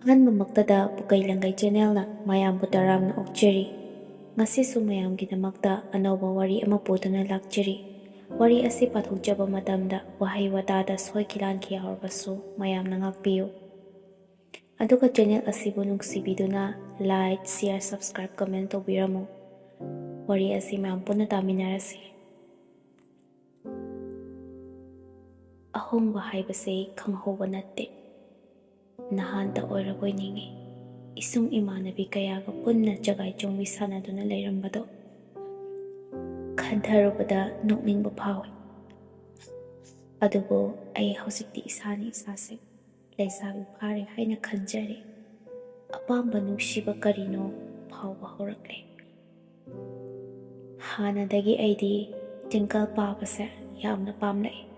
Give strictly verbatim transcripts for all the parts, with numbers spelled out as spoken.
ꯑꯍꯥꯟꯕꯃꯛꯇꯗ ꯄꯨꯀꯩ ꯂꯪꯒꯩ ꯆꯦꯅꯦꯜꯅ ꯃꯌꯥꯝꯕꯨ ꯇꯔꯥꯝꯅ ꯑꯣꯛꯆꯔꯤ꯫ ꯉꯁꯤꯁꯨ ꯃꯌꯥꯝꯒꯤꯗꯃꯛꯇ ꯑꯅꯧꯕ ꯋꯥꯔꯤ ꯑꯃ ꯄꯨꯗꯨꯅ ꯂꯥꯛꯆꯔꯤ꯫ ꯋꯥꯔꯤ ꯑꯁꯤ ꯄꯥꯊꯣꯛꯆꯕ ꯃꯇꯝꯗ ꯋꯥꯍꯩ ꯋꯥꯇꯥꯗ ꯁꯣꯏꯈꯤ ꯂꯥꯟꯈꯤ ꯌꯥꯎꯔꯕꯁꯨ ꯃꯌꯥꯝꯅ ꯉꯥꯛꯄꯤꯌꯨ꯫ ꯑꯗꯨꯒ ꯆꯦꯅꯦꯜ ꯑꯁꯤꯕꯨ ꯅꯨꯡꯁꯤꯕꯤꯗꯨꯅ like, share, subscribe, comment ꯇꯧꯕꯤꯔꯝꯃꯨ꯫ ꯋꯥꯔꯤ ꯑꯁꯤ ꯃꯌꯥꯝ ꯄꯨꯟꯅ ꯇꯥꯃꯤꯟꯅꯔꯁꯤ꯫ ꯑꯍꯣꯡꯕ ꯍꯥꯏꯕꯁꯦ ꯈꯪꯍꯧꯕ ꯅꯠꯇꯦ꯫ ꯅꯍꯥꯟꯇ ꯑꯣꯏꯔꯕꯣꯏ ꯅꯤꯡꯉꯤ꯫ ꯏꯁꯨꯡ ꯏꯃꯥꯟꯅꯕꯤ ꯀꯌꯥꯒ ꯄꯨꯟꯅ ꯆꯒꯥꯏ ꯆꯣꯡꯕꯤ ꯁꯥꯟꯅꯗꯨꯅ ꯂꯩꯔꯝꯕꯗꯣ ꯈꯟꯊꯔꯨꯕꯗ ꯅꯣꯛꯅꯤꯡꯕ ꯐꯥꯎꯏ꯫ ꯑꯗꯨꯕꯨ ꯑꯩ ꯍꯧꯖꯤꯛꯇꯤ ꯏꯁꯥꯅ ꯏꯁꯥꯁꯦ ꯂꯩꯁꯥꯕꯤ ꯐꯥꯔꯦ ꯍꯥꯏꯅ ꯈꯟꯖꯔꯦ꯫ ꯑꯄꯥꯝꯕ ꯅꯨꯡꯁꯤꯕ ꯀꯔꯤꯅꯣ ꯐꯥꯎꯕ ꯍꯧꯔꯛꯂꯦ꯫ ꯍꯥꯟꯅꯗꯒꯤ ꯑꯩꯗꯤ ꯇ꯭ꯋꯤꯡꯀꯜ ꯄꯥꯕꯁꯦ ꯌꯥꯝꯅ ꯄꯥꯝꯂꯛꯏ꯫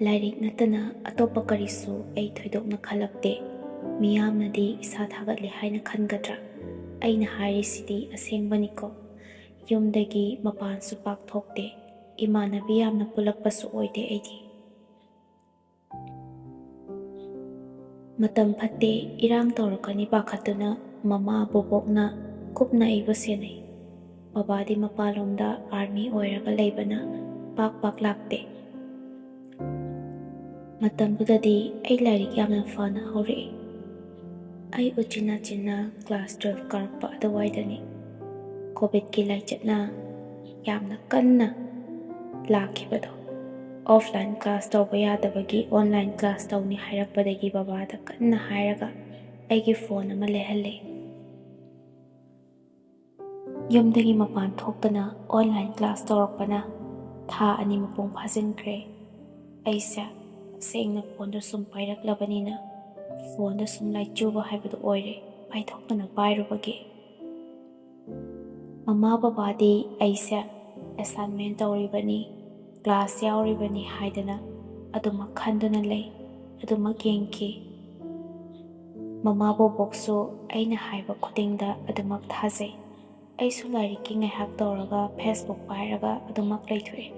ꯂꯥꯏꯔꯤꯛ ꯅꯠꯇꯅ ꯑꯇꯣꯞꯄ ꯀꯔꯤꯁꯨ ꯑꯩ ꯊꯣꯏꯗꯣꯛꯅ ꯈꯜꯂꯛꯇꯦ꯫ ꯃꯤꯌꯥꯝꯅꯗꯤ ꯏꯁꯥ ꯊꯥꯒꯠꯂꯦ ꯍꯥꯏꯅ ꯈꯟꯒꯗ꯭ꯔꯥ? ꯑꯩꯅ ꯍꯥꯏꯔꯤꯁꯤꯗꯤ ꯑꯁꯦꯡꯕꯅꯤꯀꯣ꯫ ꯌꯨꯝꯗꯒꯤ ꯃꯄꯥꯟꯁꯨ ꯄꯥꯛ ꯊꯣꯛꯇꯦ꯫ ꯏꯃꯥꯟꯅꯕꯤ ꯌꯥꯝꯅ ꯄꯨꯜꯂꯛꯄꯁꯨ ꯑꯣꯏꯗꯦ ꯑꯩꯗꯤ꯫ ꯃꯇꯝ ꯐꯠꯇꯦ, ꯏꯔꯥꯡ ꯇꯧꯔꯛꯀꯅꯤ ꯄꯥꯈꯠꯇꯨꯅ ꯃꯃꯥ ꯕꯣꯕꯣꯛꯅ ꯀꯨꯞꯅ ꯑꯩꯕꯨ ꯁꯦꯟꯅꯩ꯫ ꯕꯕꯥꯗꯤ ꯃꯄꯥꯟꯂꯣꯝꯗ ꯑꯥꯔꯃꯤ ꯑꯣꯏꯔꯒ ꯂꯩꯕꯅ ꯄꯥꯛ ꯄꯥꯛ ꯂꯥꯛꯇꯦ꯫ ꯃꯇꯝꯗꯨꯗꯗꯤ ꯑꯩ ꯂꯥꯏꯔꯤꯛ ꯌꯥꯝꯅ ꯐꯅ ꯍꯧꯔꯛꯏ꯫ ꯑꯩ ꯎꯆꯤꯟ ꯅꯥꯆꯤꯟꯅ ꯀ꯭ꯂꯥꯁ ꯇꯨꯋꯦꯜꯐ ꯀꯥꯔꯛꯄ ꯑꯗꯨꯋꯥꯏꯗꯅꯤ꯫ ꯀꯣꯚꯤꯗꯀꯤ ꯂꯥꯏꯆꯠꯅ ꯌꯥꯝꯅ ꯀꯟꯅ ꯂꯥꯛꯈꯤꯕꯗꯣ꯫ ꯑꯣꯐꯂꯥꯏꯟ ꯀ꯭ꯂꯥꯁ ꯇꯧꯕ ꯌꯥꯗꯕꯒꯤ ꯑꯣꯟꯂꯥꯏꯟ ꯀ꯭ꯂꯥꯁ ꯇꯧꯅꯤ ꯍꯥꯏꯔꯛꯄꯗꯒꯤ ꯕꯕꯥꯗ ꯀꯟꯅ ꯍꯥꯏꯔꯒ ꯑꯩꯒꯤ ꯐꯣꯟ ꯑꯃ ꯂꯩꯍꯜꯂꯦ꯫ ꯌꯨꯝꯗꯒꯤ ꯃꯄꯥꯟ ꯊꯣꯛꯇꯅ ꯑꯣꯟꯂꯥꯏꯟ ꯀ꯭ꯂꯥꯁ ꯇꯧꯔꯛꯄꯅ ꯊꯥ ꯑꯅꯤ ꯃꯄꯨꯡ ꯐꯥꯖꯤꯟꯈ꯭ꯔꯦ꯫ ꯑꯩꯁꯦ ꯇꯁꯦꯡꯅ ꯐꯣꯟꯗꯨ ꯁꯨꯝ ꯄꯥꯏꯔꯛꯂꯕꯅꯤꯅ ꯐꯣꯟꯗ ꯁꯨꯝ ꯂꯥꯏꯆꯨꯕ ꯍꯥꯏꯕꯗꯨ ꯑꯣꯏꯔꯦ, ꯄꯥꯏꯊꯣꯛꯇꯅ ꯄꯥꯏꯔꯨꯕꯒꯤ꯫ ꯃꯃꯥ ꯕꯕꯥꯗꯤ ꯑꯩꯁꯦ ꯑꯦꯁꯥꯏꯟꯃꯦꯟ ꯇꯧꯔꯤꯕꯅꯤ, ꯀ꯭ꯂꯥꯁ ꯌꯥꯎꯔꯤꯕꯅꯤ ꯍꯥꯏꯗꯅ ꯑꯗꯨꯃꯛ ꯈꯟꯗꯨꯅ ꯂꯩ, ꯑꯗꯨꯃꯛ ꯌꯦꯡꯈꯤ꯫ ꯃꯃꯥ ꯕꯣꯕꯣꯛꯁꯨ ꯑꯩꯅ ꯍꯥꯏꯕ ꯈꯨꯗꯤꯡꯗ ꯑꯗꯨꯃꯛ ꯊꯥꯖꯩ꯫ ꯑꯩꯁꯨ ꯂꯥꯏꯔꯤꯛꯀꯤ ꯉꯥꯏꯍꯥꯛ ꯇꯧꯔꯒ ꯐꯦꯁꯕꯨꯛ ꯄꯥꯏꯔꯒ ꯑꯗꯨꯃꯛ ꯂꯩꯊꯣꯛꯑꯦ꯫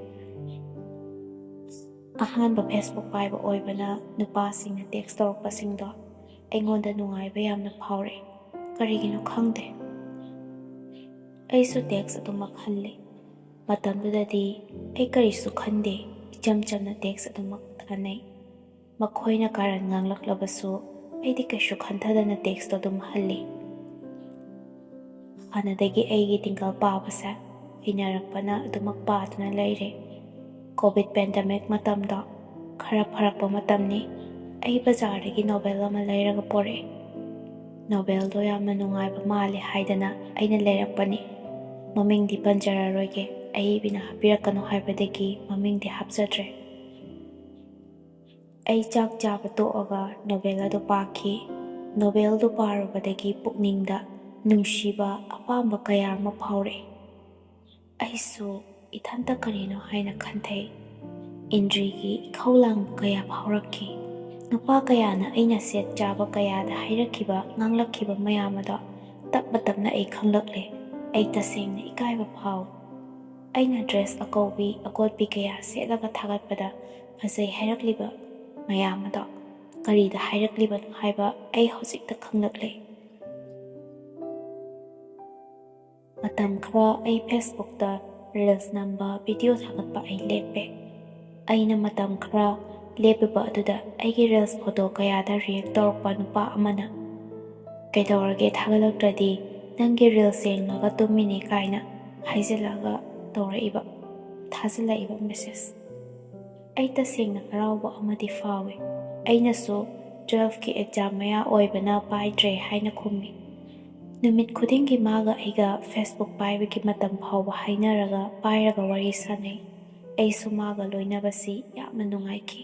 ꯑꯍꯥꯟꯕ Facebook ꯄꯥꯏꯕ ꯑꯣꯏꯕꯅ ꯅꯨꯄꯥꯁꯤꯡꯅ text ꯇꯧꯔꯛꯄꯁꯤꯡꯗꯣ ꯑꯩꯉꯣꯟꯗ ꯅꯨꯡꯉꯥꯏꯕ ꯌꯥꯝꯅ ꯐꯥꯎꯔꯛꯏ꯫ ꯀꯔꯤꯒꯤꯅꯣ ꯈꯪꯗꯦ꯫ ꯑꯩꯁꯨ text ꯑꯗꯨꯃꯛ ꯍꯜꯂꯤ꯫ ꯃꯇꯝꯗꯨꯗꯗꯤ ꯑꯩ ꯀꯔꯤꯁꯨ ꯈꯟꯗꯦ, ꯏꯆꯝ ꯆꯝꯅ text ꯑꯗꯨꯃꯛ ꯊꯥꯅꯩ꯫ ꯃꯈꯣꯏꯅ ꯀꯥꯔꯟ ꯉꯥꯡꯂꯛꯂꯕꯁꯨ ꯑꯩꯗꯤ ꯀꯩꯁꯨ ꯈꯟꯊꯗꯅ text ꯑꯗꯨꯝ ꯍꯜꯂꯤ꯫ ꯍꯥꯟꯅꯗꯒꯤ ꯑꯩꯒꯤ ꯇꯤꯡꯒꯜ ꯄꯥꯕꯁꯦ ꯍꯩꯅꯔꯛꯄꯅ ꯑꯗꯨꯃꯛ ꯄꯥꯗꯨꯅ ꯂꯩꯔꯦ꯫ COVID pandemic ꯃꯇꯝꯗꯣ ꯈꯔ ꯐꯔꯛꯄ ꯃꯇꯝꯅꯤ꯫ ꯑꯩ ꯕꯖꯥꯔꯗꯒꯤ novel ꯑꯃ ꯂꯩꯔꯒ ꯄꯣꯔꯛꯑꯦ꯫ Novelꯗꯣ ꯌꯥꯝꯅ ꯅꯨꯡꯉꯥꯏꯕ ꯃꯥꯜꯂꯦ ꯍꯥꯏꯗꯅ ꯑꯩꯅ ꯂꯩꯔꯛꯄꯅꯤ꯫ ꯃꯃꯤꯡꯗꯤ ꯄꯟꯖꯔꯔꯣꯏꯒꯦ, ꯑꯏꯕꯤꯅ ꯍꯥꯞꯄꯤꯔꯛꯀꯅꯨ ꯍꯥꯏꯕꯗꯒꯤ ꯃꯃꯤꯡꯗꯤ ꯍꯥꯞꯆꯗ꯭ꯔꯦ꯫ ꯑꯩ ꯆꯥꯛ ꯆꯥꯕ ꯇꯣꯛꯑꯒ novel ꯑꯗꯨ ꯄꯥꯈꯤ꯫ Novelꯗꯨ ꯄꯥꯔꯨꯕꯗꯒꯤ ꯄꯨꯛꯅꯤꯡꯗ ꯅꯨꯡꯁꯤꯕ, ꯑꯄꯥꯝꯕ ꯀꯌꯥ ꯑꯃ ꯐꯥꯎꯔꯛꯏ꯫ ꯑꯩꯁꯨ ꯏꯊꯟꯇ ꯀꯔꯤꯅꯣ ꯍꯥꯏꯅ ꯈꯟꯊꯩ꯫ ꯏꯟꯗ꯭ꯔꯤꯒꯤ ꯏꯈꯧ ꯂꯥꯡꯕ ꯀꯌꯥ ꯐꯥꯎꯔꯛꯈꯤ꯫ ꯅꯨꯄꯥ ꯀꯌꯥꯅ ꯑꯩꯅ ꯁꯦꯠ ꯆꯥꯕ ꯀꯌꯥꯗ ꯍꯥꯏꯔꯛꯈꯤꯕ, ꯉꯥꯡꯂꯛꯈꯤꯕ ꯃꯌꯥꯝ ꯑꯗꯣ ꯇꯞꯅ ꯇꯞꯅ ꯑꯩ ꯈꯪꯂꯛꯂꯦ꯫ ꯑꯩ ꯇꯁꯦꯡꯅ ꯏꯀꯥꯏꯕ ꯐꯥꯎꯏ꯫ ꯑꯩꯅ dress ꯑꯀꯧꯕꯤ, ꯑꯀꯣꯠꯄꯤ ꯀꯌꯥ ꯁꯦꯠꯂꯒ ꯊꯥꯒꯠꯄꯗ ꯐꯖꯩ ꯍꯥꯏꯔꯛꯂꯤꯕ ꯃꯌꯥꯝ ꯑꯗꯣ ꯀꯔꯤꯗ ꯍꯥꯏꯔꯛꯂꯤꯕꯅꯣ ꯍꯥꯏꯕ ꯑꯩ ꯍꯧꯖꯤꯛꯇ ꯈꯪꯂꯛꯂꯦ꯫ ꯃꯇꯝ ꯈꯔ ꯑꯩ Facebookꯇ reels ꯅꯝꯕ, video ꯊꯥꯒꯠꯄ ꯑꯩ ꯂꯦꯞꯄꯦ꯫ ꯑꯩꯅ ꯃꯇꯝ ꯈꯔ ꯂꯦꯞꯄꯤꯕ ꯑꯗꯨꯗ ꯑꯩꯒꯤ reels photo ꯀꯌꯥꯗ react ꯇꯧꯔꯛꯄ ꯅꯨꯄꯥ ꯑꯃꯅ, "ꯀꯩꯗꯧꯔꯒꯦ ꯊꯥꯒꯠꯂꯛꯇ꯭ꯔꯗꯤ? ꯅꯪꯒꯤ reels ꯌꯦꯡꯂꯒ ꯇꯨꯝꯃꯤꯅꯦ" ꯀꯥꯏꯅ ꯍꯥꯏꯖꯤꯜꯂꯛꯑꯒ ꯇꯧꯔꯛꯏꯕ, ꯊꯥꯖꯤꯜꯂꯛꯏꯕ message꯫ ꯑꯩ ꯇꯁꯦꯡꯅ ꯍꯔꯥꯎꯕ ꯑꯃꯗꯤ ꯐꯥꯎꯏ꯫ ꯑꯩꯅꯁꯨ twelfthꯀꯤ exam ꯃꯌꯥ ꯑꯣꯏꯕꯅ ꯄꯥꯏꯗ꯭ꯔꯦ ꯍꯥꯏꯅ ꯈꯨꯝꯃꯤ꯫ ꯅꯨꯃꯤꯠ ꯈꯨꯗꯤꯡꯒꯤ ꯃꯥꯒ ꯑꯩꯒ Facebook ꯄꯥꯏꯕꯒꯤ ꯃꯇꯝ ꯐꯥꯎꯕ ꯍꯥꯏꯅꯔꯒ ꯄꯥꯏꯔꯒ ꯋꯥꯔꯤ ꯁꯥꯟꯅꯩ꯫ ꯑꯩꯁꯨ ꯃꯥꯒ ꯂꯣꯏꯅꯕꯁꯤ ꯌꯥꯝꯅ ꯅꯨꯡꯉꯥꯏꯈꯤ꯫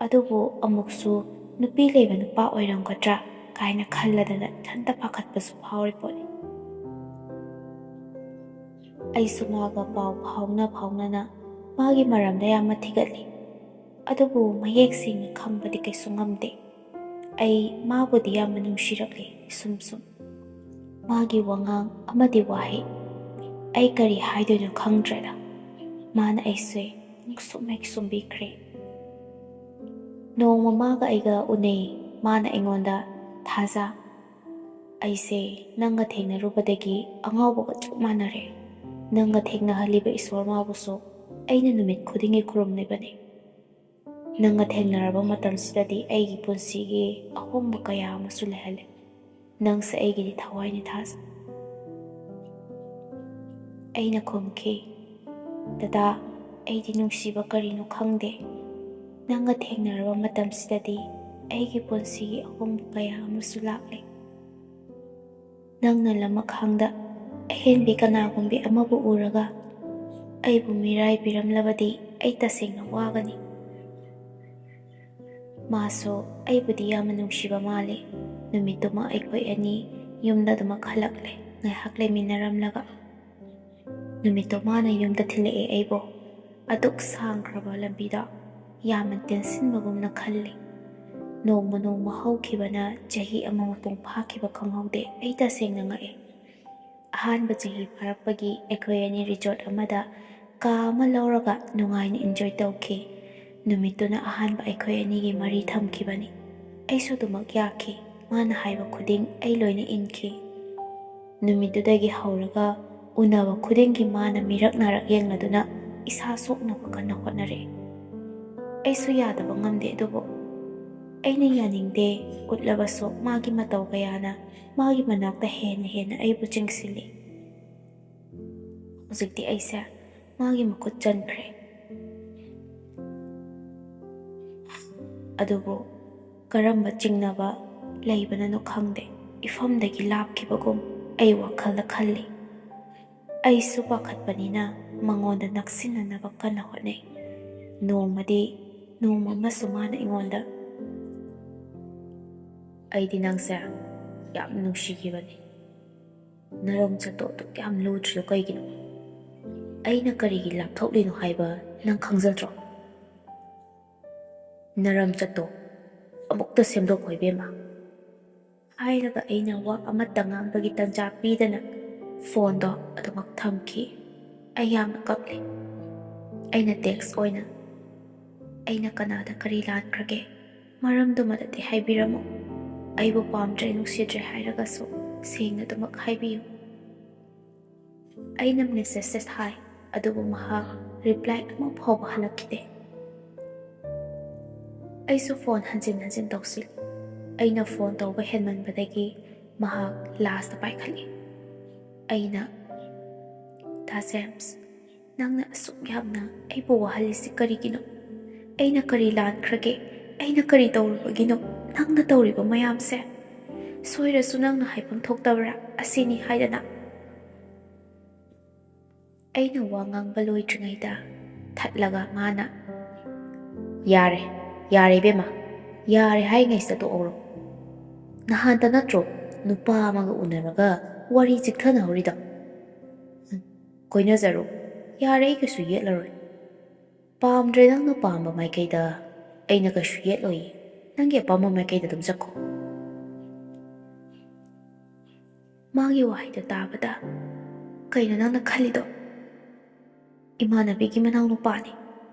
ꯑꯗꯨꯕꯨ ꯑꯃꯨꯛꯁꯨ ꯅꯨꯄꯤ ꯂꯩꯕ ꯅꯨꯄꯥ ꯑꯣꯏꯔꯝꯒꯗ꯭ꯔꯥ ꯀꯥꯏꯅ ꯈꯜꯂꯗꯅ ꯏꯊꯟꯇ ꯄꯥꯈꯠꯄꯁꯨ ꯐꯥꯎꯔꯤ ꯄꯣꯠꯅꯤ꯫ ꯑꯩꯁꯨ ꯃꯥꯒ ꯄꯥꯎ ꯐꯥꯎꯅ ꯐꯥꯎꯅꯅ ꯃꯥꯒꯤ ꯃꯔꯝꯗ ꯌꯥꯝꯅ ꯊꯤꯒꯠꯂꯤ꯫ ꯑꯗꯨꯕꯨ ꯃꯌꯦꯛ ꯁꯦꯡꯅ ꯈꯪꯕꯗꯤ ꯀꯩꯁꯨ ꯉꯝꯗꯦ꯫ ꯑꯩ ꯃꯥꯕꯨꯗꯤ ꯌꯥꯝꯅ ꯅꯨꯡꯁꯤꯔꯛꯂꯤ, ꯁꯨꯝ ꯁꯨꯝ꯫ ꯃꯥꯒꯤ ꯋꯥꯉꯥꯡ ꯑꯃꯗꯤ ꯋꯥꯍꯩ, ꯑꯩ ꯀꯔꯤ ꯍꯥꯏꯗꯣꯏꯅꯣ ꯈꯪꯗ꯭ꯔꯦꯗ꯫ ꯃꯥꯅ ꯑꯩꯁꯦ ꯄꯨꯡꯁꯨꯝ ꯍꯦꯛ ꯁꯨꯝꯕꯤꯈ꯭ꯔꯦ꯫ ꯅꯣꯡꯃ ꯃꯥꯒ ꯑꯩꯒ ꯎꯅꯩ꯫ ꯃꯥꯅ ꯑꯩꯉꯣꯟꯗ, "ꯊꯥꯖ, ꯑꯩꯁꯦ ꯅꯪꯒ ꯊꯦꯡꯅꯔꯨꯕꯗꯒꯤ ꯑꯉꯥꯎꯕꯒ ꯆꯞ ꯃꯥꯟꯅꯔꯦ꯫ ꯅꯪꯒ ꯊꯦꯡꯅꯍꯜꯂꯤꯕ ꯏꯁꯣꯔ ꯃꯥꯕꯨꯁꯨ ꯑꯩꯅ ꯅꯨꯃꯤꯠ ꯈꯨꯗꯤꯡꯒꯤ ꯈꯨꯔꯨꯝꯂꯤꯕꯅꯤ꯫ ꯅꯪꯒ ꯊꯦꯡꯅꯔꯕ ꯃꯇꯝꯁꯤꯗꯗꯤ ꯑꯩꯒꯤ ꯄꯨꯟꯁꯤꯒꯤ ꯑꯍꯣꯡꯕ ꯀꯌꯥ ꯑꯃꯁꯨ ꯂꯩꯍꯜꯂꯦ꯫ ꯅꯪꯁꯦ ꯑꯩꯒꯤꯗꯤ ꯊꯋꯥꯏꯅꯤ, ꯊꯥꯖ꯫" ꯑꯩꯅ ꯈꯨꯝꯈꯤ, "ꯗꯗꯥ, ꯑꯩꯗꯤ ꯅꯨꯡꯁꯤꯕ ꯀꯔꯤꯅꯣ ꯈꯪꯗꯦ꯫ ꯅꯪꯒ ꯊꯦꯡꯅꯔꯕ ꯃꯇꯝꯁꯤꯗꯗꯤ ꯑꯩꯒꯤ ꯄꯨꯟꯁꯤꯒꯤ ꯑꯍꯣꯡꯕ ꯀꯌꯥ ꯑꯃꯁꯨ ꯂꯥꯛꯂꯦ꯫ ꯅꯪꯅ ꯂꯃꯈꯥꯡꯗ ꯑꯍꯦꯟꯕꯤ ꯀꯅꯥꯒꯨꯝꯕꯤ ꯑꯃꯕꯨ ꯎꯔꯒ ꯑꯩꯕꯨ ꯃꯤꯔꯥꯏꯕꯤꯔꯝꯂꯕꯗꯤ ꯑꯩ ꯇꯁꯦꯡꯅ ꯋꯥꯒꯅꯤ꯫" ꯃꯥꯁꯨ ꯑꯩꯕꯨꯗꯤ ꯌꯥꯝꯅ ꯅꯨꯡꯁꯤꯕ ꯃꯥꯜꯂꯤ꯫ ꯅꯨꯃꯤꯠꯇꯨꯃ ꯑꯩꯈꯣꯏ ꯑꯅꯤ ꯌꯨꯝꯗ ꯑꯗꯨꯃꯛ ꯍꯜꯂꯛꯂꯦ, ꯉꯥꯏꯍꯥꯛ ꯂꯩꯃꯤꯟꯅꯔꯝꯂꯒ꯫ ꯅꯨꯃꯤꯠꯇꯣ ꯃꯥꯅ ꯌꯨꯝꯗ ꯊꯤꯜꯂꯛꯑꯦ ꯑꯩꯕꯨ꯫ ꯑꯗꯨꯛ ꯁꯥꯡꯈ꯭ꯔꯕ ꯂꯝꯕꯤꯗ ꯌꯥꯝꯅ ꯇꯦꯟꯁꯤꯟꯕꯒꯨꯝꯅ ꯈꯜꯂꯤ꯫ ꯅꯣꯡꯃ ꯅꯣꯡꯃ ꯍꯧꯈꯤꯕꯅ ꯆꯍꯤ ꯑꯃ ꯃꯄꯨꯡ ꯐꯥꯈꯤꯕ ꯈꯪꯍꯧꯗꯦ꯫ ꯑꯩ ꯇꯁꯦꯡꯅ ꯉꯛꯑꯦ꯫ ꯑꯍꯥꯟꯕ ꯆꯍꯤ ꯐꯥꯔꯛꯄꯒꯤ ꯑꯩꯈꯣꯏ ꯑꯅꯤ ꯔꯤꯖꯣꯔꯠ ꯑꯃꯗ ꯀꯥ ꯑꯃ ꯂꯧꯔꯒ ꯅꯨꯡꯉꯥꯏꯅ ꯏꯟꯖꯣꯏ ꯇꯧꯈꯤ꯫ ꯅꯨꯃꯤꯠꯇꯨꯅ ꯑꯍꯥꯟꯕ ꯑꯩꯈꯣꯏ ꯑꯅꯤꯒꯤ ꯃꯔꯤ ꯊꯝꯈꯤꯕꯅꯤ꯫ ꯑꯩꯁꯨ ꯑꯗꯨꯃꯛ ꯌꯥꯈꯤ꯫ ꯃꯥꯅ ꯍꯥꯏꯕ ꯈꯨꯗꯤꯡ ꯑꯩ ꯂꯣꯏꯅ ꯏꯟꯈꯤ꯫ ꯅꯨꯃꯤꯠꯇꯨꯗꯒꯤ ꯍꯧꯔꯒ ꯎꯅꯕ ꯈꯨꯗꯤꯡꯒꯤ ꯃꯥꯅ ꯃꯤꯔꯛ ꯅꯥꯔꯛ ꯌꯦꯡꯂꯗꯨꯅ ꯏꯁꯥ ꯁꯣꯛꯅꯕ ꯀꯟꯅ ꯍꯣꯠꯅꯔꯛꯏ꯫ ꯑꯩꯁꯨ ꯌꯥꯗꯕ ꯉꯝꯗꯦ, ꯑꯗꯨꯕꯨ ꯑꯩꯅ ꯌꯥꯅꯤꯡꯗꯦ ꯎꯠꯂꯕꯁꯨ ꯃꯥꯒꯤ ꯃꯇꯧ ꯀꯌꯥꯅ ꯃꯥꯒꯤ ꯃꯅꯥꯛꯇ ꯍꯦꯟꯅ ꯍꯦꯟꯅ ꯑꯩꯕꯨ ꯆꯤꯡꯁꯤꯜꯂꯤ꯫ ꯍꯧꯖꯤꯛꯇꯤ ꯑꯩꯁꯦ ꯃꯥꯒꯤ ꯃꯈꯨꯠ ꯆꯟꯈ꯭ꯔꯦ꯫ ꯑꯗꯨꯕꯨ ꯀꯔꯝꯕ ꯆꯤꯡꯅꯕ ꯂꯩꯕꯅꯅꯣ ꯈꯪꯗꯦ, ꯏꯐꯝꯗꯒꯤ ꯂꯥꯞꯈꯤꯕꯒꯨꯝ ꯑꯩ ꯋꯥꯈꯜꯗ ꯈꯜꯂꯤ꯫ ꯑꯩꯁꯨ ꯄꯥꯈꯠꯄꯅꯤꯅ ꯃꯉꯣꯟꯗ ꯅꯛꯁꯤꯟꯅꯅꯕ ꯀꯟꯅ ꯍꯣꯠꯅꯩ꯫ ꯅꯣꯡꯃꯗꯤ, ꯅꯣꯡꯃ ꯑꯃꯁꯨ ꯃꯥꯅ ꯑꯩꯉꯣꯟꯗ, "ꯑꯩꯗꯤ ꯅꯪꯁꯦ ꯌꯥꯝ ꯅꯨꯡꯁꯤꯈꯤꯕꯅꯤ꯫ ꯅꯔꯝ ꯆꯠꯇꯣ ꯑꯗꯨꯛ ꯌꯥꯝ ꯂꯨꯗ꯭ꯔꯤꯗꯣ ꯀꯩꯒꯤꯅꯣ? ꯑꯩꯅ ꯀꯔꯤꯒꯤ ꯂꯥꯞꯊꯣꯛꯂꯤꯅꯣ ꯍꯥꯏꯕ ꯅꯪ ꯈꯪꯖꯗ꯭ꯔꯣ? ꯅꯔꯝ ꯆꯠꯇꯣ ꯑꯃꯨꯛꯇ ꯁꯦꯝꯗꯣꯛꯈꯣ ꯏꯕꯦꯝꯃ꯫" ꯍꯥꯏꯔꯒ ꯑꯩꯅ ꯋꯥ ꯑꯃꯠꯇ ꯉꯥꯡꯕꯒꯤ ꯇꯟꯖꯥ ꯄꯤꯗꯅ ꯐꯣꯟꯗꯣ ꯑꯗꯨꯃꯛ ꯊꯝꯈꯤ꯫ ꯑꯩ ꯌꯥꯝꯅ ꯀꯞꯂꯤ꯫ ꯑꯩꯅ ꯇꯦꯛꯁ ꯑꯣꯏꯅ, ꯑꯩꯅ ꯀꯅꯥꯗ ꯀꯔꯤ ꯂꯥꯟꯈ꯭ꯔꯒꯦ? ꯃꯔꯝꯗꯨꯃꯗꯗꯤ ꯍꯥꯏꯕꯤꯔꯝꯃꯨ꯫ ꯑꯩꯕꯨ ꯄꯥꯝꯗ꯭ꯔꯦ, ꯅꯨꯡꯁꯤꯗ꯭ꯔꯦ ꯍꯥꯏꯔꯒꯁꯨ ꯁꯦꯡꯅ ꯑꯗꯨꯃꯛ ꯍꯥꯏꯕꯤꯌꯨ꯫ ꯑꯩꯅ ꯃꯦꯁꯦꯖ ꯊꯥꯏ, ꯑꯗꯨꯕꯨ ꯃꯍꯥꯛ ꯔꯤꯄ꯭ꯂꯥꯏ ꯑꯃ ꯐꯥꯎꯕ ꯍꯜꯂꯛꯈꯤꯗꯦ꯫ ꯑꯩꯁꯨ ꯐꯣꯟ ꯍꯟꯖꯤꯟ ꯍꯟꯖꯤꯟ ꯇꯧꯁꯤꯜꯂꯤ꯫ ꯑꯩꯅ ꯐꯣꯟ ꯇꯧꯕ ꯍꯦꯟꯃꯟꯕꯗꯒꯤ ꯃꯍꯥꯛ ꯂꯥꯁꯇ ꯄꯥꯏꯈꯠꯂꯤ꯫ ꯑꯩꯅ, "ꯗꯥ ꯖꯦꯝꯁ, ꯅꯪꯅ ꯑꯁꯨꯛ ꯌꯥꯝꯅ ꯑꯩꯕꯨ ꯋꯥꯍꯜꯂꯤꯁꯤ ꯀꯔꯤꯒꯤꯅꯣ? ꯑꯩꯅ ꯀꯔꯤ ꯂꯥꯟꯈ꯭ꯔꯒꯦ? ꯑꯩꯅ ꯀꯔꯤ ꯇꯧꯔꯨꯕꯒꯤꯅꯣ ꯅꯪꯅ ꯇꯧꯔꯤꯕ ꯃꯌꯥꯝꯁꯦ? ꯁꯣꯏꯔꯁꯨ ꯅꯪꯅ ꯍꯥꯏꯐꯝ ꯊꯣꯛꯇꯕ꯭ꯔꯥ? ꯑꯁꯤꯅꯤ ꯍꯥꯏꯗꯅ?" ꯑꯩꯅ ꯋꯥ ꯉꯥꯡꯕ ꯂꯣꯏꯗ꯭ꯔꯤꯉꯩꯗ ꯊꯠꯂꯒ ꯃꯥꯅ, "ꯌꯥꯔꯦ, ꯌꯥꯔꯦ ꯏꯕꯦꯝꯃ, ꯌꯥꯔꯦ ꯍꯥꯏꯉꯩꯁꯤꯗ ꯇꯣꯛꯍꯧꯔꯣ꯫ ꯅꯍꯥꯟꯇ ꯅꯠꯇ꯭ꯔꯣ ꯅꯨꯄꯥ ꯑꯃꯒ ꯎꯅꯔꯒ ꯋꯥꯔꯤ ꯆꯤꯛꯊꯅꯍꯧꯔꯤꯗꯣ? ꯎꯝ, ꯀꯣꯏꯅꯖꯔꯣ, ꯌꯥꯔꯦ, ꯑꯩ ꯀꯩꯁꯨ ꯌꯦꯠꯂꯔꯣꯏ꯫ ꯄꯥꯝꯗ꯭ꯔꯦ ꯅꯪꯅ ꯄꯥꯝꯕ ꯃꯥꯏꯀꯩꯗ, ꯑꯩꯅ ꯀꯩꯁꯨ ꯌꯦꯠꯂꯣꯏꯌꯦ꯫ ꯅꯪꯒꯤ ꯑꯄꯥꯝꯕ ꯃꯥꯏꯀꯩꯗ ꯑꯗꯨꯝ ꯆꯠꯈꯣ꯫" ꯃꯥꯒꯤ ꯋꯥꯍꯩꯗꯣ ꯇꯥꯕꯗ, "ꯀꯩꯅꯣ ꯅꯪꯅ ꯈꯜꯂꯤꯗꯣ? ꯏꯃꯥꯟꯅꯕꯤꯒꯤ ꯃꯅꯥꯎꯅꯨꯄꯥꯅꯤ꯫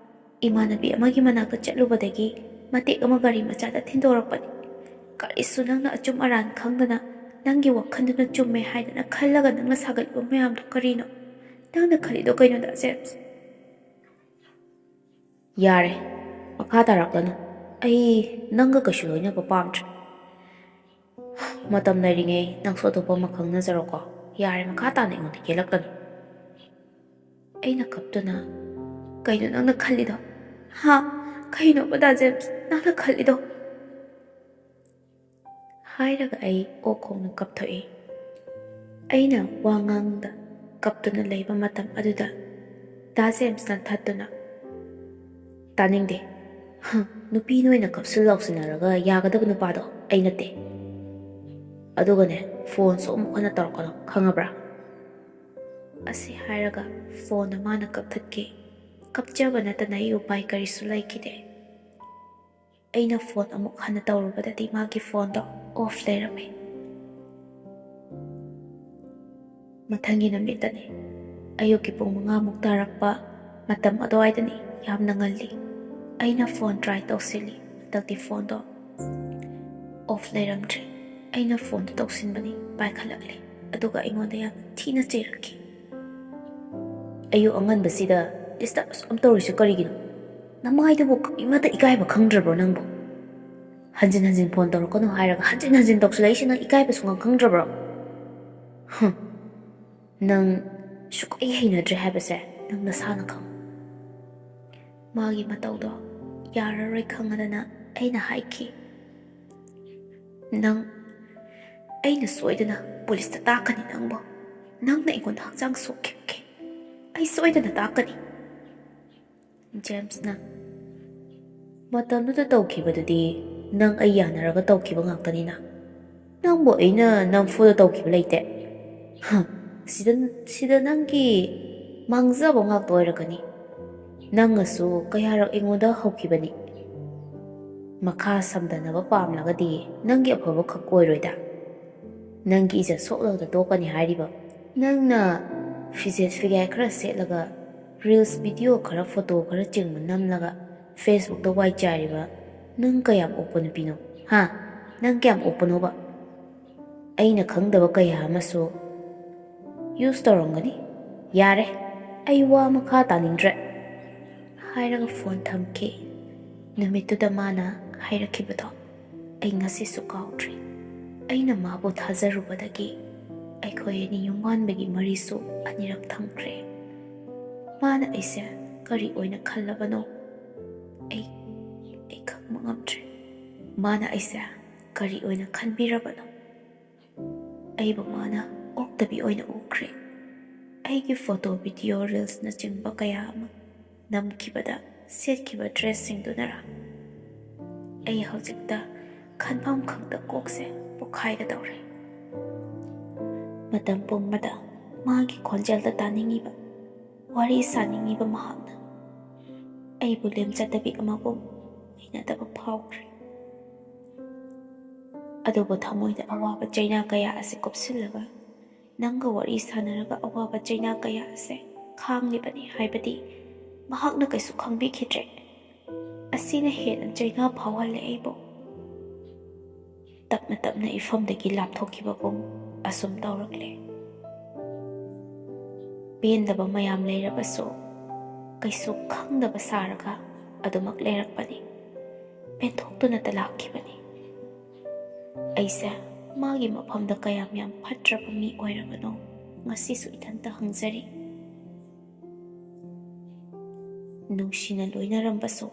ꯏꯃꯥꯟꯅꯕꯤ ꯑꯃꯒꯤ ꯃꯅꯥꯛꯇ ꯆꯠꯂꯨꯕꯗꯒꯤ ꯃꯇꯦꯛ ꯑꯃ ꯒꯥꯔꯤ ꯃꯆꯥꯗ ꯊꯤꯟꯗꯣꯔꯛꯄꯅꯤ꯫ ꯀꯔꯤꯁꯨ ꯅꯪꯅ ꯑꯆꯨꯝ ꯑꯔꯥꯟ ꯈꯪꯗꯅ ꯅꯪꯒꯤ ꯋꯥꯈꯜꯗꯨꯅ ꯆꯨꯝꯃꯦ ꯍꯥꯏꯗꯅ ꯈꯜꯂꯒ ꯅꯪꯅ ꯁꯥꯒꯠꯂꯤꯕ ꯃꯌꯥꯝꯗꯣ ꯀꯔꯤꯅꯣ? ꯅꯪꯅ ꯈꯜꯂꯤꯗꯣ ꯀꯩꯅꯣ, ꯗꯥ ꯖꯦꯝꯁ?" "ꯌꯥꯔꯦ, ꯃꯈꯥ ꯇꯥꯔꯛꯂꯅꯨ꯫ ꯑꯩ ꯅꯪꯒ ꯀꯩꯁꯨ ꯂꯣꯏꯅꯕ ꯄꯥꯝꯗ꯭ꯔꯦ꯫ ꯃꯇꯝ ꯂꯩꯔꯤꯉꯩ ꯅꯪꯁꯨ ꯑꯇꯣꯞꯄ ꯑꯃ ꯈꯪꯅꯖꯔꯣꯀꯣ꯫ ꯌꯥꯔꯦ, ꯃꯈꯥ ꯇꯥꯅ ꯑꯩꯉꯣꯟꯗ ꯌꯦꯜꯂꯛꯀꯅꯨ꯫" ꯑꯩꯅ ꯀꯞꯇꯨꯅ, "ꯀꯩꯅꯣ ꯅꯪꯅ ꯈꯜꯂꯤꯗꯣ? ꯍꯥ? ꯀꯩꯅꯣꯕ, ꯗꯥ ꯖꯦꯝꯁ, ꯅꯪꯅ ꯈꯜꯂꯤꯗꯣ?" ꯍꯥꯏꯔꯒ ꯑꯩ ꯑꯣꯛ ꯈꯣꯡꯅ ꯀꯞꯊꯣꯛꯏ꯫ ꯑꯩꯅ ꯋꯥ ꯉꯥꯡꯗ ꯀꯞꯇꯨꯅ ꯂꯩꯕ ꯃꯇꯝ ꯑꯗꯨꯗ ꯗꯥ ꯖꯦꯝꯁꯅ ꯊꯠꯇꯨꯅ, "ꯇꯥꯅꯤꯡꯗꯦ꯫ ꯍ, ꯅꯨꯄꯤ ꯅꯣꯏꯅ ꯀꯞꯁꯤꯟ ꯂꯥꯎꯁꯤꯟꯅꯔꯒ ꯌꯥꯒꯗꯕ ꯅꯨꯄꯥꯗꯣ ꯑꯩ ꯅꯠꯇꯦ꯫ ꯑꯗꯨꯒꯅꯦ, ꯐꯣꯟꯁꯨ ꯑꯃꯨꯛ ꯍꯟꯅ ꯇꯧꯔꯛꯀꯅꯨ, ꯈꯪꯉꯕ꯭ꯔꯥ?" ꯑꯁꯤ ꯍꯥꯏꯔꯒ ꯐꯣꯟꯗꯣ ꯃꯥꯅ ꯀꯛꯊꯠꯈꯤ꯫ ꯀꯞꯆꯕ ꯅꯠꯇꯅ ꯑꯩ ꯎꯄꯥꯏ ꯀꯔꯤꯁꯨ ꯂꯩꯈꯤꯗꯦ꯫ ꯑꯩꯅ ꯐꯣꯟ ꯑꯃꯨꯛ ꯍꯟꯅ ꯇꯧꯔꯨꯕꯗꯗꯤ ꯃꯥꯒꯤ ꯐꯣꯟꯗꯣ ꯑꯣꯐ ꯂꯩꯔꯝꯃꯤ꯫ ꯃꯊꯪꯒꯤ ꯅꯨꯃꯤꯠꯇꯅꯤ꯫ ꯑꯌꯨꯛꯀꯤ ꯄꯨꯡ ꯃꯉꯥꯃꯨꯛ ꯇꯥꯔꯛꯄ ꯃꯇꯝ ꯑꯗꯨꯋꯥꯏꯗꯅꯤ, ꯌꯥꯝꯅ ꯉꯜꯂꯤ꯫ ꯑꯩꯅ ꯐꯣꯟ ꯇ꯭ꯔꯥꯏ ꯇꯧꯁꯤꯜꯂꯤ꯫ ꯍꯟꯗꯛꯇꯤ ꯐꯣꯟꯗꯣ ꯑꯣꯐ ꯂꯩꯔꯝꯗ꯭ꯔꯦ꯫ ꯑꯩꯅ ꯐꯣꯟꯗꯣ ꯇꯧꯁꯤꯟꯕꯅꯤ, ꯄꯥꯏꯈꯠꯂꯛꯂꯦ꯫ ꯑꯗꯨꯒ ꯑꯩꯉꯣꯟꯗ ꯌꯥꯝ ꯊꯤꯅ ꯆꯩꯔꯛꯈꯤ꯫ "ꯑꯌꯨꯛ ꯑꯉꯟꯕꯁꯤꯗ ꯗꯤꯁꯇꯔꯕ ꯑꯁꯨꯛ ꯌꯥꯝ ꯇꯧꯔꯤꯁꯦ ꯀꯔꯤꯒꯤꯅꯣ? ꯅꯃꯥꯏꯗꯨꯕꯨ ꯀꯔꯤꯃꯠꯇ ꯏꯀꯥꯏꯕ ꯈꯪꯗ꯭ꯔꯕ꯭ꯔꯣ ꯅꯪꯕꯨ? ꯍꯟꯖꯤꯟ ꯍꯟꯖꯤꯟ ꯐꯣꯟ ꯇꯧꯔꯛꯀꯅꯨ ꯍꯥꯏꯔꯒ ꯍꯟꯖꯤꯟ ꯍꯟꯖꯤꯟ ꯇꯧꯁꯤꯜꯂꯛꯏꯁꯦ ꯅꯪ ꯏꯀꯥꯏꯕ ꯁꯨꯡꯈꯪ ꯈꯪꯗ꯭ꯔꯕ꯭ꯔꯣ? ꯍꯨꯝ, ꯅꯪ ꯁꯨꯛꯍꯩ ꯍꯩꯅꯗ꯭ꯔꯦ ꯍꯥꯏꯕꯁꯦ ꯅꯪ ꯅꯁꯥꯅ ꯈꯪꯉꯨ꯫" ꯃꯥꯒꯤ ꯃꯇꯧꯗꯣ ꯌꯥꯔꯔꯣꯏ ꯈꯪꯉꯗꯅ ꯑꯩꯅ ꯍꯥꯏꯈꯤ, "ꯅꯪ, ꯑꯩꯅ ꯁꯣꯏꯗꯅ ꯄꯨꯂꯤꯁꯇ ꯇꯥꯛꯀꯅꯤ ꯅꯪꯕꯨ꯫ ꯅꯪꯅ ꯑꯩꯉꯣꯟꯗ ꯍꯛꯆꯥꯡ ꯁꯣꯛꯈꯤꯕꯒꯤ ꯑꯩ ꯁꯣꯏꯗꯅ ꯇꯥꯛꯀꯅꯤ꯫" ꯖꯦꯝꯁꯅ, "ꯃꯇꯝꯗꯨꯗ ꯇꯧꯈꯤꯕꯗꯨꯗꯤ ꯅꯪ ꯑꯩ ꯌꯥꯅꯔꯒ ꯇꯧꯈꯤꯕ ꯉꯥꯛꯇꯅꯤꯅ꯫ ꯅꯪꯕꯨ ꯑꯩꯅ ꯅꯝꯐꯨꯗ ꯇꯧꯈꯤꯕ ꯂꯩꯇꯦ꯫ ꯍ, ꯁꯤꯗ, ꯁꯤꯗ ꯅꯪꯒꯤ ꯃꯥꯡꯖꯕ ꯉꯥꯛꯇ ꯑꯣꯏꯔꯛꯀꯅꯤ꯫ ꯅꯪꯅꯁꯨ ꯀꯌꯥꯔꯛ ꯑꯩꯉꯣꯟꯗ ꯍꯧꯈꯤꯕꯅꯤ꯫ ꯃꯈꯥ ꯁꯝꯊꯅꯕ ꯄꯥꯝꯂꯒꯗꯤ ꯅꯪꯒꯤ ꯑꯐꯕ ꯈꯛ ꯑꯣꯏꯔꯣꯏꯗ꯫ ꯅꯪꯒꯤ ꯏꯖꯠ ꯁꯣꯛꯂꯒ ꯇꯣꯛꯀꯅꯤ ꯍꯥꯏꯔꯤꯕ꯫ ꯅꯪꯅ ꯐꯤꯖꯦꯠ ꯐꯤꯒꯥꯏ ꯈꯔ ꯁꯦꯠꯂꯒ ꯔꯤꯜꯁ ꯚꯤꯗꯤꯑꯣ ꯈꯔ, ꯐꯣꯇꯣ ꯈꯔ ꯆꯤꯡꯕ ꯅꯝꯂꯒ ꯐꯦꯁꯕꯨꯛꯇ ꯋꯥꯏ ꯆꯥꯏꯔꯤꯕ ꯅꯪ ꯀꯌꯥꯝ ꯑꯣꯛꯄ ꯅꯨꯄꯤꯅꯣ? ꯍꯥ? ꯅꯪ ꯀꯌꯥꯝ ꯑꯣꯛꯄꯅꯣꯕ? ꯑꯩꯅ ꯈꯪꯗꯕ ꯀꯌꯥ ꯑꯃꯁꯨ ꯌꯨꯁ ꯇꯧꯔꯝꯒꯅꯤ꯫ ꯌꯥꯔꯦ, ꯑꯩ ꯋꯥ ꯃꯈꯥ ꯇꯥꯅꯤꯡꯗ꯭ꯔꯦ꯫" ꯍꯥꯏꯔꯒ ꯐꯣꯟ ꯊꯝꯈꯤ꯫ ꯅꯨꯃꯤꯠꯇꯨꯗ ꯃꯥꯅ ꯍꯥꯏꯔꯛꯈꯤꯕꯗꯣ ꯑꯩ ꯉꯁꯤꯁꯨ ꯀꯥꯎꯗ꯭ꯔꯤ꯫ ꯑꯩꯅ ꯃꯥꯕꯨ ꯊꯥꯖꯔꯨꯕꯗꯒꯤ ꯑꯩꯈꯣꯏ ꯑꯅꯤ ꯌꯨꯝꯕꯥꯟꯕꯒꯤ ꯃꯔꯤꯁꯨ ꯑꯅꯤꯔꯛ ꯊꯝꯈ꯭ꯔꯦ꯫ ꯃꯥꯅ ꯑꯩꯁꯦ ꯀꯔꯤ ꯑꯣꯏꯅ ꯈꯜꯂꯕꯅꯣ? ꯑꯩ, ꯑꯩ ꯈꯪꯕ ꯉꯝꯗ꯭ꯔꯦ꯫ ꯃꯥꯅ ꯑꯩꯁꯦ ꯀꯔꯤ ꯑꯣꯏꯅ ꯈꯟꯕꯤꯔꯕꯅꯣ? ꯑꯩꯕꯨ ꯃꯥꯅ ꯑꯣꯛꯇꯕꯤ ꯑꯣꯏꯅ ꯎꯈ꯭ꯔꯦ꯫ ꯑꯩꯒꯤ ꯐꯣꯇꯣ, ꯚꯤꯗꯤꯑꯣ, ꯔꯤꯜꯁꯅꯆꯤꯡꯕ ꯀꯌꯥ ꯑꯃ ꯅꯝꯈꯤꯕꯗ ꯁꯦꯠꯈꯤꯕ ꯗ꯭ꯔꯦꯁꯁꯤꯡꯗꯨꯅꯔꯥ? ꯑꯩ ꯍꯧꯖꯤꯛꯇ ꯈꯟꯐꯝ ꯈꯪꯗ ꯀꯣꯛꯁꯦ ꯄꯣꯛꯈꯥꯏꯒꯗꯧꯔꯦ꯫ ꯃꯇꯝ ꯄꯨꯝꯕꯗ ꯃꯥꯒꯤ ꯈꯣꯟꯖꯦꯜꯗ ꯇꯥꯅꯤꯡꯉꯤꯕ, ꯋꯥꯔꯤ ꯁꯥꯅꯤꯡꯉꯤꯕ ꯃꯍꯥꯛꯅ ꯑꯩꯕꯨ ꯂꯦꯝꯖꯗꯕꯤ ꯑꯃꯒꯨꯝ ꯍꯩꯅꯗꯕ ꯐꯥꯎꯈ꯭ꯔꯦ꯫ ꯑꯗꯨꯕꯨ ꯊꯃꯣꯏꯗ ꯑꯋꯥꯕ ꯆꯩꯅꯥ ꯀꯌꯥ ꯑꯁꯤ ꯀꯨꯞꯁꯤꯜꯂꯒ ꯅꯪꯒ ꯋꯥꯔꯤ ꯁꯥꯟꯅꯔꯒ ꯑꯋꯥꯕ ꯆꯩꯅꯥ ꯀꯌꯥ ꯑꯁꯦ ꯈꯥꯡꯂꯤꯕꯅꯤ ꯍꯥꯏꯕꯗꯤ ꯃꯍꯥꯛꯅ ꯀꯩꯁꯨ ꯈꯪꯕꯤꯈꯤꯗ꯭ꯔꯦ꯫ ꯑꯁꯤꯅ ꯍꯦꯟꯅ ꯆꯩꯅꯥ ꯐꯥꯎꯍꯜꯂꯦ ꯑꯩꯕꯨ꯫ ꯇꯞꯅ ꯇꯞꯅ ꯏꯐꯝꯗꯒꯤ ꯂꯥꯞꯊꯣꯛꯈꯤꯕꯒꯨꯝ ꯑꯁꯨꯝ ꯇꯧꯔꯛꯂꯦ꯫ ꯄꯦꯟꯗꯕ ꯃꯌꯥꯝ ꯂꯩꯔꯕꯁꯨ ꯀꯩꯁꯨ ꯈꯪꯗꯕ ꯁꯥꯔꯒ ꯑꯗꯨꯃꯛ ꯂꯩꯔꯛꯄꯅꯤ꯫ ꯄꯦꯟꯊꯣꯛꯇꯨꯅꯇ ꯂꯥꯛꯈꯤꯕꯅꯤ꯫ ꯑꯩꯁꯦ ꯃꯥꯒꯤ ꯃꯐꯝꯗ ꯀꯌꯥꯝ ꯌꯥꯝ ꯐꯠꯇ꯭ꯔꯕ ꯃꯤ ꯑꯣꯏꯔꯕꯅꯣ ꯉꯁꯤꯁꯨ ꯏꯊꯟꯇ ꯍꯪꯖꯔꯤ꯫ ꯅꯨꯡꯁꯤꯅ ꯂꯣꯏꯅꯔꯝꯕꯁꯨ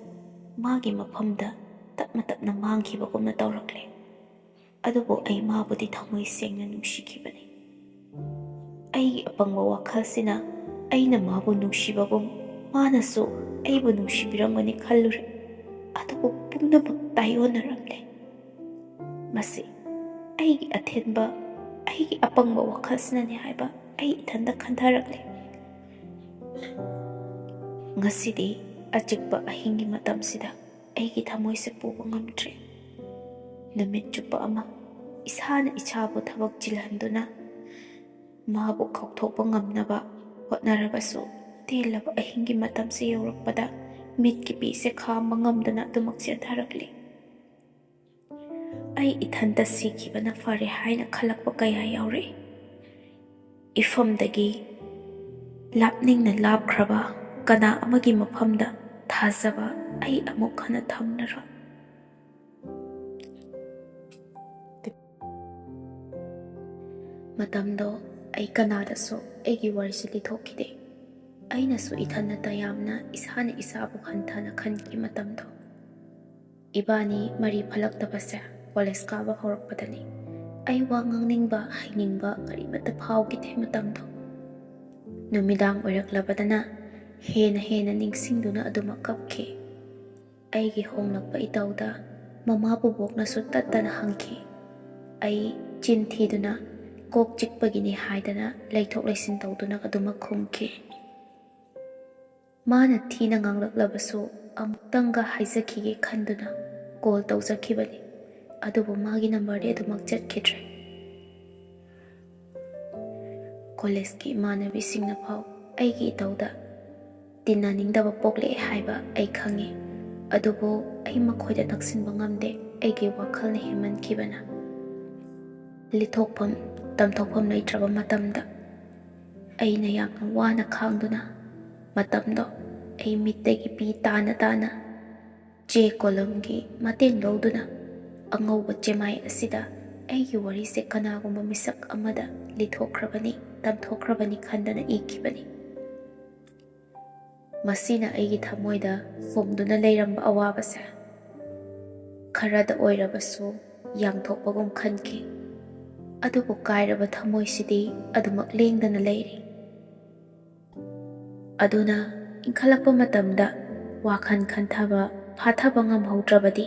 ꯃꯥꯒꯤ ꯃꯐꯝꯗ ꯇꯞꯅ ꯇꯞꯅ ꯃꯥꯡꯈꯤꯕꯒꯨꯝꯅ ꯇꯧꯔꯛꯂꯦ꯫ ꯑꯗꯨꯕꯨ ꯑꯩ ꯃꯥꯕꯨꯗꯤ ꯊꯃꯣꯏ ꯁꯦꯡꯅ ꯅꯨꯡꯁꯤꯈꯤꯕꯅꯤ꯫ ꯑꯩꯒꯤ ꯑꯄꯪꯕ ꯋꯥꯈꯜꯁꯤꯅ ꯑꯩꯅ ꯃꯥꯕꯨ ꯅꯨꯡꯁꯤꯕꯒꯨꯝ ꯃꯥꯅꯁꯨ ꯑꯩꯕꯨ ꯅꯨꯡꯁꯤꯕꯤꯔꯝꯒꯅꯤ ꯈꯜꯂꯨꯔꯦ꯫ ꯑꯗꯨꯕꯨ ꯄꯨꯝꯅꯃꯛ ꯇꯥꯏꯑꯣꯟꯅꯔꯝꯂꯦ꯫ ꯃꯁꯤ ꯑꯩꯒꯤ ꯑꯊꯤꯟꯕ, ꯑꯩꯒꯤ ꯑꯄꯪꯕ ꯋꯥꯈꯜꯁꯤꯅꯅꯤ ꯍꯥꯏꯕ ꯑꯩ ꯏꯊꯟꯇ ꯈꯟꯊꯔꯛꯂꯦ꯫ ꯉꯁꯤꯗꯤ ꯑꯆꯤꯛꯄ ꯑꯍꯤꯡꯒꯤ ꯃꯇꯝꯁꯤꯗ ꯑꯩꯒꯤ ꯊꯃꯣꯏꯁꯦ ꯄꯨꯕ ꯉꯝꯗ꯭ꯔꯦ꯫ ꯅꯨꯃꯤꯠ ꯆꯨꯞꯄ ꯑꯃ ꯏꯁꯥꯅ ꯏꯁꯥꯕꯨ ꯊꯕꯛ ꯆꯤꯜꯍꯟꯗꯨꯅ ꯃꯥꯕꯨ ꯀꯥꯎꯊꯣꯛꯄ ꯉꯝꯅꯕ ꯍꯣꯠꯅꯔꯕꯁꯨ, ꯇꯦꯜꯂꯕ ꯑꯍꯤꯡꯒꯤ ꯃꯇꯝꯁꯦ ꯌꯧꯔꯛꯄꯗ ꯃꯤꯠꯀꯤ ꯄꯤꯁꯦ ꯈꯥꯝꯕ ꯉꯝꯗꯅ ꯑꯗꯨꯃꯛ ꯆꯦꯟꯊꯔꯛꯂꯤ꯫ ꯑꯩ ꯏꯊꯟꯇ ꯁꯤꯈꯤꯕꯅ ꯐꯔꯦ ꯍꯥꯏꯅ ꯈꯜꯂꯛꯄ ꯀꯌꯥ ꯌꯥꯎꯔꯛꯏ꯫ ꯏꯐꯝꯗꯒꯤ ꯂꯥꯞꯅꯤꯡꯅ ꯂꯥꯞꯈ꯭ꯔꯕ ꯀꯅꯥ ꯑꯃꯒꯤ ꯃꯐꯝꯗ ꯊꯥꯖꯕ ꯑꯩ ꯑꯃꯨꯛ ꯍꯟꯅ ꯊꯝꯂꯔꯣꯏ꯫ ꯃꯇꯝꯗꯣ ꯑꯩ ꯀꯅꯥꯗꯁꯨ ꯑꯩꯒꯤ ꯋꯥꯔꯤꯁꯤ ꯂꯤꯊꯣꯛꯈꯤꯗꯦ꯫ ꯑꯩꯅꯁꯨ ꯏꯊꯟꯅꯇ ꯌꯥꯝꯅ ꯏꯁꯥꯅ ꯏꯁꯥꯕꯨ ꯍꯟꯊꯅ ꯈꯟꯈꯤ ꯃꯇꯝꯗꯣ꯫ ꯏꯕꯥꯅꯤ ꯃꯔꯤ ꯐꯠꯂꯛꯇꯕꯁꯦ ꯀꯣꯂꯦꯖ ꯀꯥꯕ ꯍꯧꯔꯛꯄꯗꯅꯤ꯫ ꯑꯩ ꯋꯥ ꯉꯥꯡꯅꯤꯡꯕ, ꯍꯩꯅꯤꯡꯕ ꯀꯔꯤꯃꯠꯇ ꯐꯥꯎꯈꯤꯗꯦ ꯃꯇꯝꯗꯣ꯫ ꯅꯨꯃꯤꯗꯥꯡ ꯑꯣꯏꯔꯛꯂꯕꯗꯅ ꯍꯦꯟꯅ ꯍꯦꯟꯅ ꯅꯤꯡꯁꯤꯡꯗꯨꯅ ꯑꯗꯨꯃꯛ ꯀꯞꯈꯤ꯫ ꯑꯩꯒꯤ ꯍꯣꯡꯂꯛꯄ ꯏꯇꯧꯗ ꯃꯃꯥ ꯕꯣꯕꯣꯛꯅꯁꯨ ꯇꯠꯇꯅ ꯍꯪꯈꯤ꯫ ꯑꯩ ꯆꯤꯟ ꯊꯤꯗꯨꯅ ꯀꯣꯛ ꯆꯤꯛꯄꯒꯤꯅꯤ ꯍꯥꯏꯗꯅ ꯂꯩꯊꯣꯛ ꯂꯩꯁꯤꯟ ꯇꯧꯗꯨꯅ ꯑꯗꯨꯃꯛ ꯈꯨꯝꯈꯤ꯫ ꯃꯥꯅ ꯊꯤꯅ ꯉꯥꯡꯂꯛꯂꯕꯁꯨ ꯑꯃꯨꯛꯇꯪꯒ ꯍꯥꯏꯖꯈꯤꯒꯦ ꯈꯟꯗꯨꯅ ꯀꯣꯜ ꯇꯧꯖꯈꯤꯕꯅꯤ, ꯑꯗꯨꯕꯨ ꯃꯥꯒꯤ ꯅꯝꯕꯔꯗꯤ ꯑꯗꯨꯃꯛ ꯆꯠꯈꯤꯗ꯭ꯔꯦ꯫ ꯀꯣꯂꯦꯖꯀꯤ ꯏꯃꯥꯟꯅꯕꯤꯁꯤꯡꯅ ꯐꯥꯎ ꯑꯩꯒꯤ ꯏꯇꯧꯗ ꯇꯤꯟꯅꯅꯤꯡꯗꯕ ꯄꯣꯛꯂꯛꯑꯦ ꯍꯥꯏꯕ ꯑꯩ ꯈꯪꯉꯤ꯫ ꯑꯗꯨꯕꯨ ꯑꯩ ꯃꯈꯣꯏꯗ ꯅꯛꯁꯤꯟꯕ ꯉꯝꯗꯦ, ꯑꯩꯒꯤ ꯋꯥꯈꯜꯅ ꯍꯦꯟꯃꯟꯈꯤꯕꯅ꯫ ꯂꯤꯊꯣꯛꯐꯝ, ꯇꯝꯊꯣꯛꯐꯝ ꯂꯩꯇ꯭ꯔꯕ ꯃꯇꯝꯗ ꯑꯩꯅ ꯌꯥꯝꯅ ꯋꯥꯅ ꯈꯥꯡꯗꯨꯅ ꯃꯇꯝꯗꯣ ꯑꯩ ꯃꯤꯠꯇꯒꯤ ꯄꯤ ꯇꯥꯅ ꯇꯥꯅ ꯆꯦ ꯀꯣꯂꯝꯒꯤ ꯃꯇꯦꯡ ꯂꯧꯗꯨꯅ ꯑꯉꯧꯕ ꯆꯦꯃꯥꯏ ꯑꯁꯤꯗ ꯑꯩꯒꯤ ꯋꯥꯔꯤꯁꯦ ꯀꯅꯥꯒꯨꯝꯕ ꯃꯤꯁꯛ ꯑꯃꯗ ꯂꯤꯊꯣꯛꯈ꯭ꯔꯕꯅꯤ, ꯇꯝꯊꯣꯛꯈ꯭ꯔꯕꯅꯤ ꯈꯟꯗꯅ ꯏꯈꯤꯕꯅꯤ꯫ ꯃꯁꯤꯅ ꯑꯩꯒꯤ ꯊꯃꯣꯏꯗ ꯐꯨꯝꯗꯨꯅ ꯂꯩꯔꯝꯕ ꯑꯋꯥꯕꯁꯦ ꯈꯔꯗ ꯑꯣꯏꯔꯕꯁꯨ ꯌꯥꯡꯊꯣꯛꯄꯒꯨꯝ ꯈꯟꯈꯤ꯫ ꯑꯗꯨꯕꯨ ꯀꯥꯏꯔꯕ ꯊꯃꯣꯏꯁꯤꯗꯤ ꯑꯗꯨꯃꯛ ꯂꯦꯡꯗꯅ ꯂꯩꯔꯤ꯫ ꯑꯗꯨꯅ ꯏꯟꯈꯠꯂꯛꯄ ꯃꯇꯝꯗ ꯋꯥꯈꯜ ꯈꯟꯊꯕ, ꯐꯥꯊꯕ ꯉꯝꯍꯧꯗ꯭ꯔꯕꯗꯤ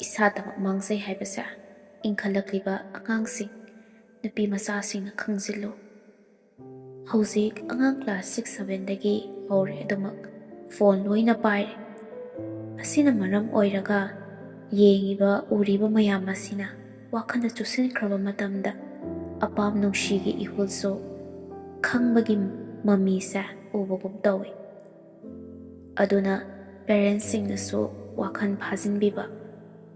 ꯏꯁꯥꯗꯃꯛ ꯃꯥꯡꯖꯩ ꯍꯥꯏꯕꯁꯦ ꯏꯟꯈꯠꯂꯛꯂꯤꯕ ꯑꯉꯥꯡꯁꯤꯡ, ꯅꯨꯄꯤ ꯃꯆꯥꯁꯤꯡꯅ ꯈꯪꯖꯤꯜꯂꯨ꯫ ꯍꯧꯖꯤꯛ ꯑꯉꯥꯡ class six sevenꯗꯒꯤ ꯍꯧꯔꯦ ꯑꯗꯨꯃꯛ ꯐꯣꯟ ꯂꯣꯏꯅ ꯄꯥꯏꯔꯦ꯫ ꯑꯁꯤꯅ ꯃꯔꯝ ꯑꯣꯏꯔꯒ ꯌꯦꯡꯉꯤꯕ, ꯎꯔꯤꯕ ꯃꯌꯥꯝ ꯑꯁꯤꯅ ꯋꯥꯈꯜꯗ ꯆꯨꯁꯤꯟꯈ꯭ꯔꯕ ꯃꯇꯝꯗ ꯑꯄꯥꯝ ꯅꯨꯡꯁꯤꯒꯤ ꯏꯍꯨꯜꯁꯨ ꯈꯪꯕꯒꯤ ꯃꯃꯤꯁꯦ ꯎꯕꯒꯨꯝ ꯇꯧꯏ꯫ ꯑꯗꯨꯅ parents ꯁꯤꯡꯅꯁꯨ ꯋꯥꯈꯜ ꯐꯥꯖꯤꯟꯕꯤꯕ,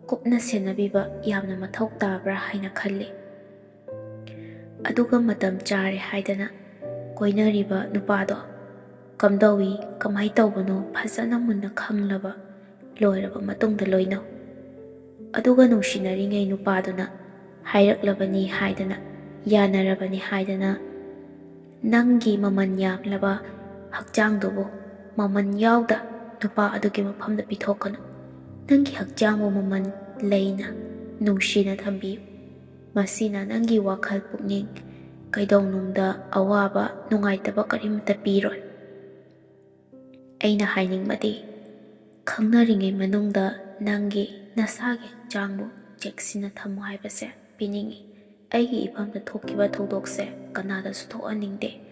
ꯀꯨꯞꯅ ꯁꯦꯟꯅꯕꯤꯕ ꯌꯥꯝꯅ ꯃꯊꯧ ꯇꯥꯕ꯭ꯔꯥ ꯍꯥꯏꯅ ꯈꯜꯂꯤ꯫ ꯑꯗꯨꯒ ꯃꯇꯝ ꯆꯥꯔꯦ ꯍꯥꯏꯗꯅ ꯀꯣꯏꯅꯔꯤꯕ ꯅꯨꯄꯥꯗꯣ ꯀꯝꯗꯧꯏ, ꯀꯃꯥꯏ ꯇꯧꯕꯅꯣ ꯐꯖꯅ ꯃꯨꯟꯅ ꯈꯪꯂꯕ ꯂꯣꯏꯔꯕ ꯃꯇꯨꯡꯗ ꯂꯣꯏꯅꯧ꯫ ꯑꯗꯨꯒ ꯅꯨꯡꯁꯤꯅꯔꯤꯉꯩ ꯅꯨꯄꯥꯗꯨꯅ ꯍꯥꯏꯔꯛꯂꯕꯅꯤ ꯍꯥꯏꯗꯅ, ꯌꯥꯅꯔꯕꯅꯤ ꯍꯥꯏꯗꯅ, ꯅꯪꯒꯤ ꯃꯃꯜ ꯌꯥꯝꯂꯕ ꯍꯛꯆꯥꯡꯗꯨꯕꯨ ꯃꯃꯜ ꯌꯥꯎꯗ ꯅꯨꯄꯥ ꯑꯗꯨꯒꯤ ꯃꯐꯝꯗ ꯄꯤꯊꯣꯛꯀꯅꯨ꯫ ꯅꯪꯒꯤ ꯍꯛꯆꯥꯡꯕꯨ ꯃꯃꯜ ꯂꯩꯅ, ꯅꯨꯡꯁꯤꯅ ꯊꯝꯕꯤꯌꯨ꯫ ꯃꯁꯤꯅ ꯅꯪꯒꯤ ꯋꯥꯈꯜ ꯄꯨꯛꯅꯤꯡ ꯀꯩꯗꯧꯅꯨꯡꯗ ꯑꯋꯥꯕ, ꯅꯨꯡꯉꯥꯏꯇꯕ ꯀꯔꯤꯃꯇ ꯄꯤꯔꯣꯏ꯫ ꯑꯩꯅ ꯍꯥꯏꯅꯤꯡꯕꯗꯤ, ꯈꯪꯅꯔꯤꯉꯩ ꯃꯅꯨꯡꯗ ꯅꯪꯒꯤ ꯅꯁꯥꯒꯤ ꯍꯛꯆꯥꯡꯕꯨ ꯆꯦꯛꯁꯤꯟꯅ ꯊꯝꯃꯨ ꯍꯥꯏꯕꯁꯦ ꯄꯤꯅꯤꯡꯏ꯫ ꯑꯩꯒꯤ ꯏꯐꯝꯗ ꯊꯣꯛꯈꯤꯕ ꯊꯧꯗꯣꯛꯁꯦ ꯀꯅꯥꯗꯁꯨ ꯊꯣꯛꯍꯟꯅꯤꯡꯗꯦ꯫